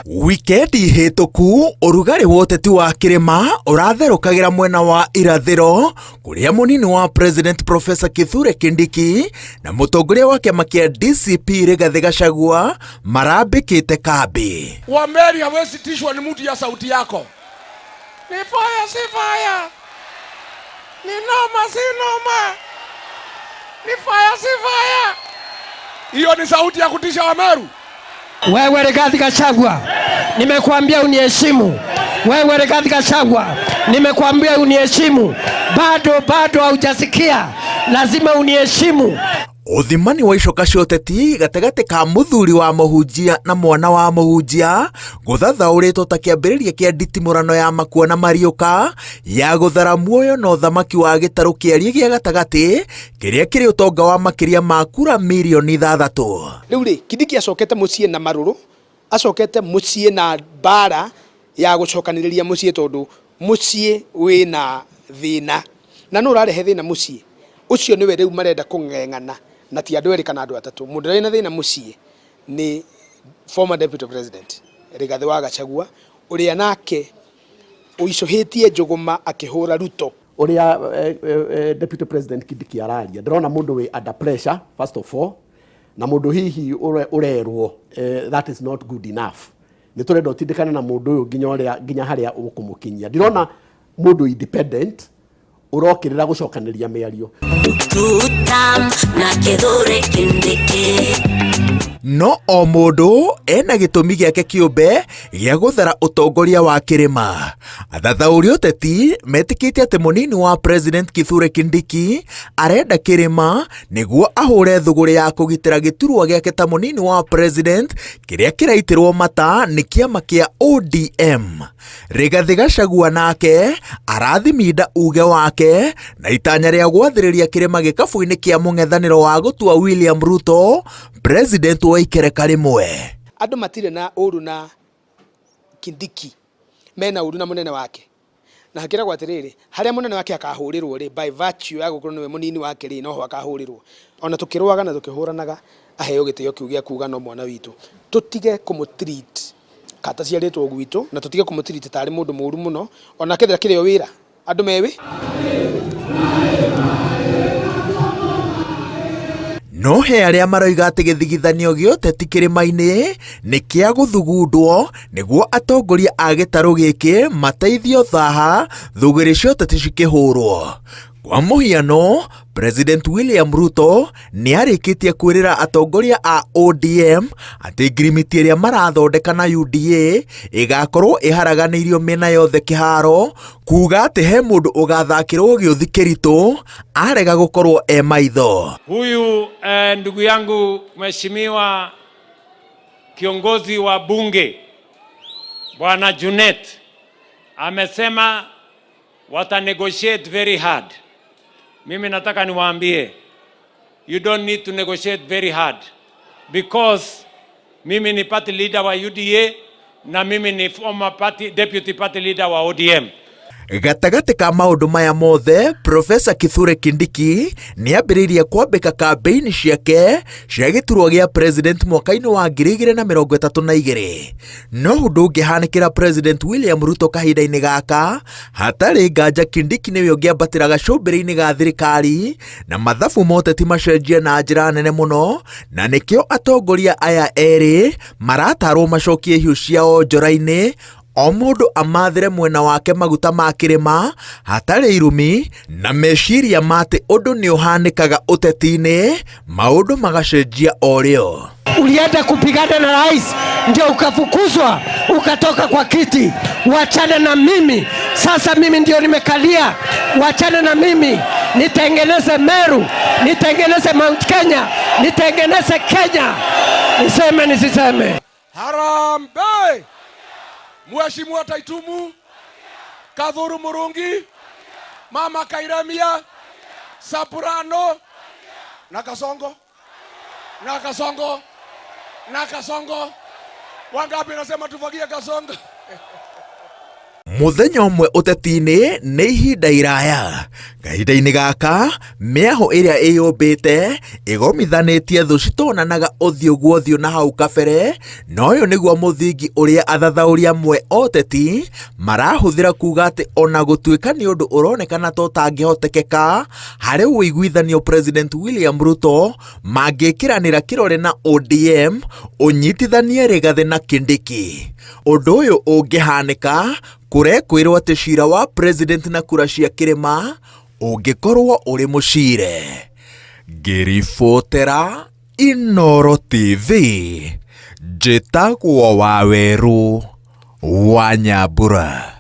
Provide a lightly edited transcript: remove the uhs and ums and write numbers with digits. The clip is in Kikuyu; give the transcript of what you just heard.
Wikendi hĩtũku ũrugarĩ wa ũteti wa kĩrĩma ũratherũkagĩra mwena wa irathĩro kũrĩa mũnini wa President Professor Kithure Kindiki na mũtongoria wa kĩama kĩa DCP Rigathĩ Gachagua marambĩkĩte kambĩ. Wameri hawezi tishwa ni mtu ya sauti yako. Ni fire si fire. Ni noma si noma. Ni fire si fire. Hiyo ni sauti ya kutisha Wameru. Wewe Rigathi Gachagua, nimekuambia uniheshimu. Wewe Rigathi Gachagua, nimekuambia uniheshimu. Bado bado haujasikia, lazima uniheshimu. Ũthimani wa icoka cia ũteti gatagatĩ ka mũthuri wa mũhunjia na mwana wa mũhunjia gũthathaũrĩtwo ta kĩambĩrĩria kĩa nditimũrano ya makua na mariũka ya gũthara muoyo na ũthamaki wa gĩtarũ kĩariĩ gĩa gatagatĩ kĩrĩa kĩrĩ ũtonga wa makĩria ma kura mirioni 6. Rĩu rĩ, Kindiki acokete mũciĩ na marũrũ, acokete mũciĩ na mbara ya gũcokanĩrĩria mũciĩ tondũ mũciĩ wĩna thĩna. Na nũ ũrarehe thĩna mũciĩ? Ũcio nĩwe rĩu marenda kũng'eng'ana na ti andũ erĩ kana andũ atatũ. Mũndũ ũrĩa wĩna thĩna mũciĩ nĩ former deputy president Rigathĩ wa Gachagua, ũrĩa nake ũicũhĩtie njũgũma akĩhũra Ruto. Ũrĩa deputy president Kindiki araria, ndĩrona mũndũ wĩ under pressure first of all, na mũndũ hihi ũrerwo that is not good enough. Nĩ tũrenda ũtindĩkane na mũndũ ũyũ nginya ũrĩa nginya harĩa ũkũmũkinyia. Ndirona mũndũ independent ũrokĩrĩra gũcokanĩria mĩario. Tutam na Kithure Kindiki. No o mũndũ ena gĩtũmi gĩake kĩũmbe gĩa gũthara ũtongoria wa kĩrĩma. Athathaũri ũteti metĩkĩtie atĩ mũnini wa President Kithure Kindiki arenda kĩrĩma nĩguo ahũre thũgũrĩ ya kũgitĩra gĩturwa gĩake ta mũnini wa President kĩrĩa kĩraitĩrwo mata nĩ kĩama kĩa ODM. Rigathĩ Gachagua nake arathiminda uge wake na itanya rĩa gwathĩrĩria kĩrĩma gĩkabũ-inĩ kĩa mũng'ethanĩro wa gũtua William Ruto president wa ikereka rĩmwe. Andũ matirĩ na ũru na Kindiki, mena ũru na mũnene wake. Na hakĩragwo atĩrĩrĩ, harĩa mũnene wake akahũrĩrwo rĩ, by virtue ya gũkorwo nĩwe mũnini wake rĩ, noho akahũrĩrwo. Ona tũkĩrũaga na tũkĩhũranaga, aheo gĩtĩo kĩu gĩa kuga no mwana witũ. Tũtige kũmũ-treat kata ciarĩtwo gwitũ, na tũtige kũmũ-treat tarĩ mũndũ mũru mũno, ona kethira kĩrĩ o wĩra. Andũ mewi? No he arĩa maroiga atĩ gĩthigithanio gĩa ũteti kĩrĩma-inĩ nĩ kĩa gũthugundwo nĩguo atongoria a gĩtarũ gĩkĩ mateithio thaha thũgũrĩ cia ũteti cikĩhũrwo. Kwa mũhiano, President William Ruto nĩ arĩkĩtie kwĩrĩra atongoria a ODM atĩ ngirimiti ĩrĩa marathondeka na UDA ĩgakorwo ĩharaganĩirio mĩena yothe kĩharo, kuga atĩ he mũndũ ũgathakĩrwo gĩũthi kĩritũ arega gũkorwo e maitho. Huyu ndugu yangu mheshimiwa kiongozi wa bunge Bwana Junet amesema wata negotiate very hard. Mimi nataka niwaambie, you don't need to negotiate very hard because mimi ni party leader wa UDA na mimi ni former deputy party leader wa ODM. Gatagatĩ ka maũndũ maya mothe, Professor Kithure Kindiki nĩ ambĩrĩirie kwambĩka kambĩini ciake cia gĩturwa gĩa president mwaka-inĩ wa 2032. No ũndũ ũngĩhanĩkĩra President William Ruto kahinda-inĩ gaka, hatarĩ nganja Kindiki nĩwe ũngĩambatĩra gacũmbĩrĩ-inĩ ga thirikari na mathabu ma ũteti macenjie na njĩra nene mũno, na nĩkĩo atongoria aya erĩ maratarwo macokie hiũ ciao njora-inĩ, o mũndũ amathĩre mwena wake maguta ma kĩrĩma hatarĩ irumi na meciria ma atĩ ũndũ nĩ ũhanĩkaga ũteti-inĩ, maũndũ magacenjia o rĩo. Ulienda kupigana na rais ndio ukafukuzwa ukatoka kwa kiti. Wachana na mimi sasa, mimi ndio nimekalia. Wachana na mimi, nitengeneze Meru, nitengeneze Mount Kenya, nitengeneze Kenya. Niseme nisiseme? Harambee! Mheshimiwa Taitumu, Kathuru Murungi, Mama Kairamia, Saburano na Kasongo, na Kasongo, na Kasongo. Wangapi nasema tufagie Kasongo? Mũthenya ũmwe ũteti-inĩ nĩ ihinda iraya. Kahinda-inĩ gaka, mĩahũ ĩrĩa ĩyũmbĩte ĩgomithanĩtie thũ citonanaga ũthiũ gwa ũthiũ na hau kabere, na ũyũ nĩguo mũthingi ũrĩa athathaũri amwe a ũteti marahũthĩra kuga atĩ ona gũtuĩka nĩ ũndũ ũronekana ta ũtangĩhotekeka harĩ ũiguithanio President William Ruto mangĩkĩranĩra kĩrore na ODM ũnyitithanie Rigathĩ na Kindiki. Ũndũ ũyũ ũngĩhanĩka, kũrekwĩrwo atĩ cira wa President na kura cia kĩrĩma ũngĩkorwo ũrĩ mũcire. Ngĩribotera Inooro TV, njĩtagwo Wawerũ wa Nyambura.